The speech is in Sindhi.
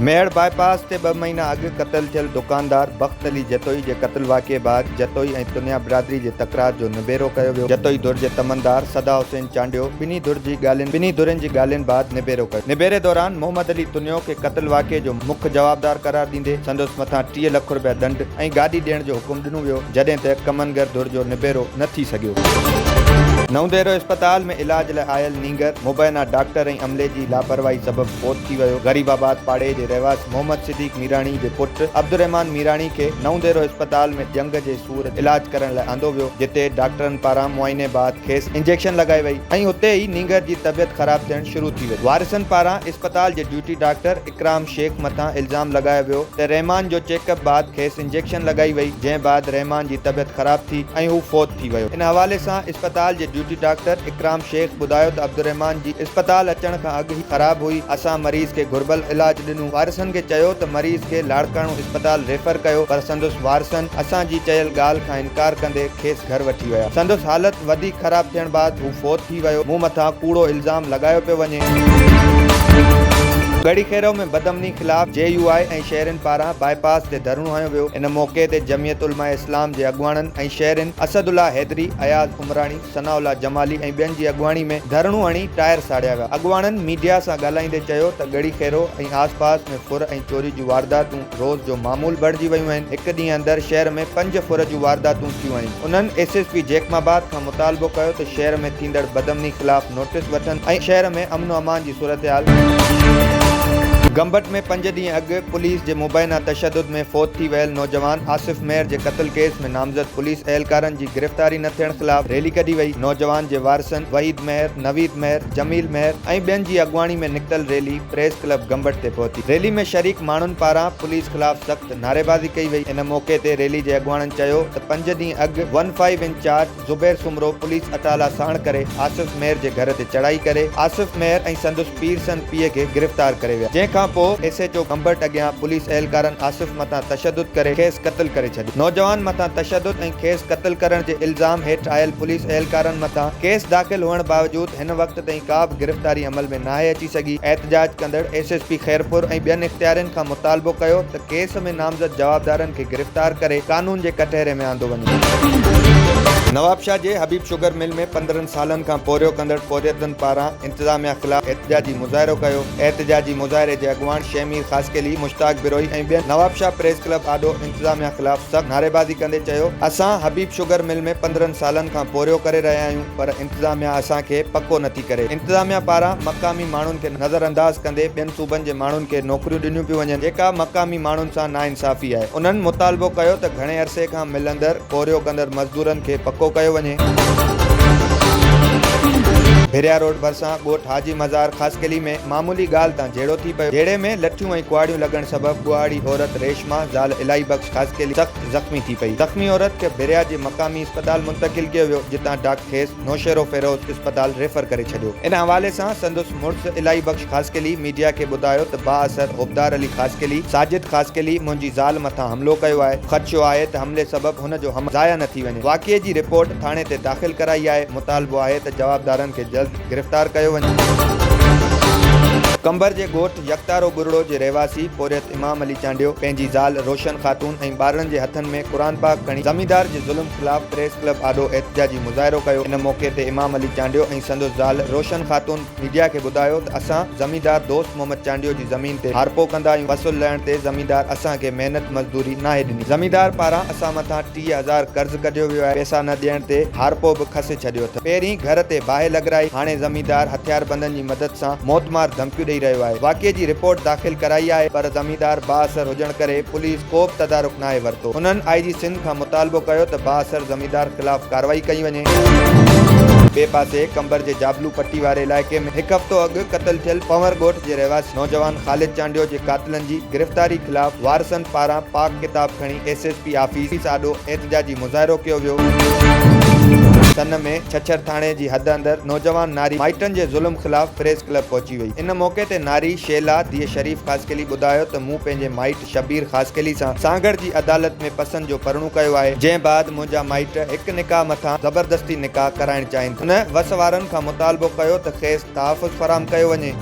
ميهڙ باء پاس تي ٻه مهينا اڳ قتل ٿيل دڪاندار بخت علي جتوئي جي قتل واقعي بعد جتوئي ۽ تنيا برادري جي تڪرار جو نبيرو ڪيو ويو، جتوئي ڌر جي تمندار صدا حسين چانڊيو ٻنهي ڌر جي ڳالهين ٻنهي ڌرين جي ڳالهين بعد نبيرو ڪيو. نبيري دوران محمد علي تنيو کي قتل واقعي جو مک جوابدار قرار ڏيندي سندس مٿان 30 لک رپيا ڏنڊ ۽ گاڏي ڏيڻ جو حڪم ڏنو ويو، جڏهن ته ڪمنگر ڌر جو نبيرو نه ٿي سگهيو. نئون ديرو اسپتال ۾ علاج لاء آيل نينگر مبينا ڊاڪٽر ۽ عملي جي لاپرواهي سبب فوت ٿي ويو. غريب آباد پاڙي جي رهواسي محمد صديق ميراڻي جي پٽ عبدالرحمان ميراڻي کي نئون ديرو اسپتال ۾ ڄنگهه جي سور علاج ڪرڻ لاء آندو ويو، جتي ڊاڪٽرن پاران معائني بعد کيس انجيڪشن لڳائي وئي ۽ اتي ئي نينگر جي طبيعت خراب ٿيڻ شروع ٿي وئي. وارثن پاران اسپتال جي ڊيوٽي ڊاڪٽر اڪرام شيخ مٿان الزام لڳايو ويو ته رحمان جو چيڪ اپ بعد کيس انجيڪشن لڳائي وئي، جنهن بعد رحمان جي طبيعت خراب ٿي ۽ هو فوت ٿي ويو. ان حوالي سان اسپتال جي ڊيوٽي ڊاڪٽر اڪرام شيخ ٻڌايو ته عبدالرحمان جي اسپتال اچڻ کان اڳ ئي خراب هئي، اسان مريض کي گهربل علاج ڏنو، وارثن کي چيو ته مريض کي لاڙڪاڻو اسپتال ريفر ڪيو پر سندس وارثن اسان جي چيل ڳالهه کان انڪار ڪندي کيس گهر وٺي ويا. سندس حالت وڌيڪ خراب ٿيڻ بعد هو فوت ٿي ويو. مون مٿان ڪوڙو الزام لڳايو پيو وڃي. ڳڙهي خيرو ۾ بدامني خلاف جي يو آء ۽ شهرين پاران باء پاس تي ڌرڻو هنيو ويو. ان موقعي تي جمعيت علماء اسلام جي اڳواڻن ۽ شهرين اسد الله حيدري، اياز عمراڻي، ثناء الله جمالي ۽ ٻين جي اڳواڻي ۾ ڌرڻو هڻي ٽائر ساڙيا ويا. اڳواڻن ميڊيا سان ڳالهائيندي چيو ته ڳڙهي خيرو ۽ آس پاس ۾ ڦر ۽ چوري جون وارداتون روز جو معمول بڻجي ويون آهن، هڪ ڏينهن اندر شهر ۾ پنج ڦر جون وارداتون ٿيون آهن. انهن ايس ايس پي جيڪب آباد کان مطالبو ڪيو ته شهر ۾ ٿيندڙ بدامني خلاف نوٽيس وٺن ۽ شهر ۾ امن و امان جي صورتحال گمبٽ ۾ پنج ڏينهن اڳ پوليس جي مبينا تشدد ۾ فوت ٿي ويل نوجوان آصف مهر جي قتل ڪيس ۾ نامزد پوليس اهلڪارن جي گرفتاري نه ٿيڻ خلاف ريلي ڪڍي وئي، نوجوان جي وارثن وحيد مهر، نويد مهر، جميل مهر ۽ ٻين جي اڳواڻي ۾ نڪتل ريلي پريس ڪلب گمبٽ تي پهتي. ريلي ۾ شريڪ ماڻهن پاران پوليس خلاف سخت نعريبازي ڪئي وئي. ان موقعي تي ريلي جي اڳواڻن چيو ته پنج ڏينهن اڳ one five incharge Zubair Soomro police اٽالا ساڻ ڪري آصف مهر جي گهر تي چڙهائي ڪري آصف مهر ۽ سندس پيرسن پيء کي گرفتار ڪري ويا جنهن کان پوء ايس ايڇ او گمبٽ اڳيان پوليس اهلڪارن آصف مٿان تشدد ڪري کيس قتل ڪري ڇڏيو. نوجوان مٿان تشدد ۽ کيس قتل ڪرڻ جي الزام هيٺ آيل پوليس اهلڪارن مٿان ڪيس داخل هئڻ باوجود هن وقت تائين ڪا به گرفتاري عمل ۾ ناهي اچي سگهي. احتجاج ڪندڙ ايس ايس پي خيرپور ۽ ٻين اختيارين کان مطالبو ڪيو ته ڪيس ۾ نامزد جوابدارن کي گرفتار ڪري قانون جي ڪٽهري ۾ آندو وڃي. نوابشاهه جي حبيب شگر مل ۾ 15 سالن کان پورهيو ڪندڙ پورهيتن پاران انتظاميا خلاف احتجاجي مظاهرو ڪيو. احتجاجي مظاهري جي اڳواڻ شهمير خاصخيلي، مشتاق بروهي ۽ ٻين نوابشاهه پريس ڪلب آڏو انتظاميا خلاف سخت نعريبازي ڪندي چيو اسان حبيب شگر مل ۾ 15 سالن کان پورهيو ڪري رهيا آهيون پر انتظاميا اسان کي پڪو نٿي ڪري، انتظاميا پاران مقامي ماڻهن کي نظرانداز ڪندي ٻين صوبن جي ماڻهن کي نوڪريون ڏنيون پيون وڃن جيڪا مقامي ماڻهن سان ناانصافي آهي، انهن مطالبو ڪيو ته گهڻي عرصي کان ملندڙ پورهيو ڪندڙ مزدورن کي پڪو ڪيو وڃي. ڀريا روڊ ڀرسان ڳوٺ حاجي مزار خاصخيلي ۾ معمولي ڳالهه تان جهيڙو ٿي پيو، جهيڙي ۾ لٺيون ۽ ڪهاڙيون لڳڻ سبب ڳوهاڙي عورت ريشما زال الاهي بخش خاصخيلي سخت زخمي ٿي پئي. زخمي عورت کي ڀريا جي مقامي اسپتال منتقل ڪيو ويو، جتان ڊاڪٽر کيس نوشهروفيروز اسپتال ريفر ڪري ڇڏيو. ان حوالي سان سندس مڙس الاهي بخش خاصخيلي ميڊيا کي ٻڌايو ته بااثر حبدار علي خاصخيلي، ساجد خاصخيلي منهنجي زال مٿان حملو ڪيو آهي، خدشو آهي ته حملي سبب هن جو حمل ضايع نه ٿي وڃي. واقعي جي رپورٽ ٿاڻي تي داخل ڪرائي آهي، مطالبو آهي ته جوابدارن کي جلد گرفتار ڪيو وڃي. قمبر جي ڳوٺ يڪتارو ٻرڙو جي رهواسي پورهيت امام علي چانڊيو پنهنجي زال روشن خاتون ۽ ٻارڙن جي هٿن ۾ قرآن پاڪ کڻي زميندار جي ظلم خلاف پريس ڪلب آڏو احتجاجي مظاهرو ڪيو. ان موقعي تي امام علي چانڊيو ۽ سندس زال روشن خاتون ميڊيا کي ٻڌايو ته اسان زميندار دوست محمد چانڊيو جي زمين تي هارپو ڪندا آهيون، فصل لهڻ تي زميندار اسان کي محنت مزدوري ناهي ڏني، زميندار پاران اسان مٿان 30,000 قرض ڪڍيو ويو آهي، پئسا نه ڏيڻ تي هارپو به کسي ڇڏيو اٿس. پهرين گهر تي باهه لڳرائي، هاڻي زميندار هٿياربندن جي مدد سان موتمار ڌمڪيون ڏئي رهيو آهي. واقعي جي رپورٽ داخل ڪرائي آهي پر زميندار بااثر هجڻ ڪري پوليس ڪو به تدارڪ ناهي ورتو. هنن آء جي سنڌ کان مطالبو ڪيو ته بااثر زميندار خلاف ڪارروائي ڪئي وڃي. ٻئي پاسي قمبر جي جابلو پٽي واري علائقي ۾ هڪ هفتو اڳ قتل ٿيل پنور ڳوٺ جي رهواسي نوجوان خالد چانڊيو جي قاتلن جي گرفتاري خلاف وارثن پاران پاڪ ڪتاب کڻي ايس ايس پي آفيس آڏو احتجاجي مظاهرو ڪيو ويو. سن ۾ ڇڇر ٿاڻي جي حد اندر نوجوان ناري مائٽن جي ظلم خلاف پريس ڪلب پهچي وئي. ان موقعي تي ناري شيلا ڌيء شريف خاصخيلي ٻڌايو ته مون پنهنجي مائٽ شبير خاصخيلي سان سانگهڙ جي عدالت ۾ پسند جو پرڻو ڪيو آهي، جنهن بعد منهنجا مائٽ هڪ نڪاح مٿان زبردستي نڪاح ڪرائڻ چاهين ٿا. هن وس وارن کان مطالبو ڪيو ته کيس تحفظ فراهم ڪيو وڃي.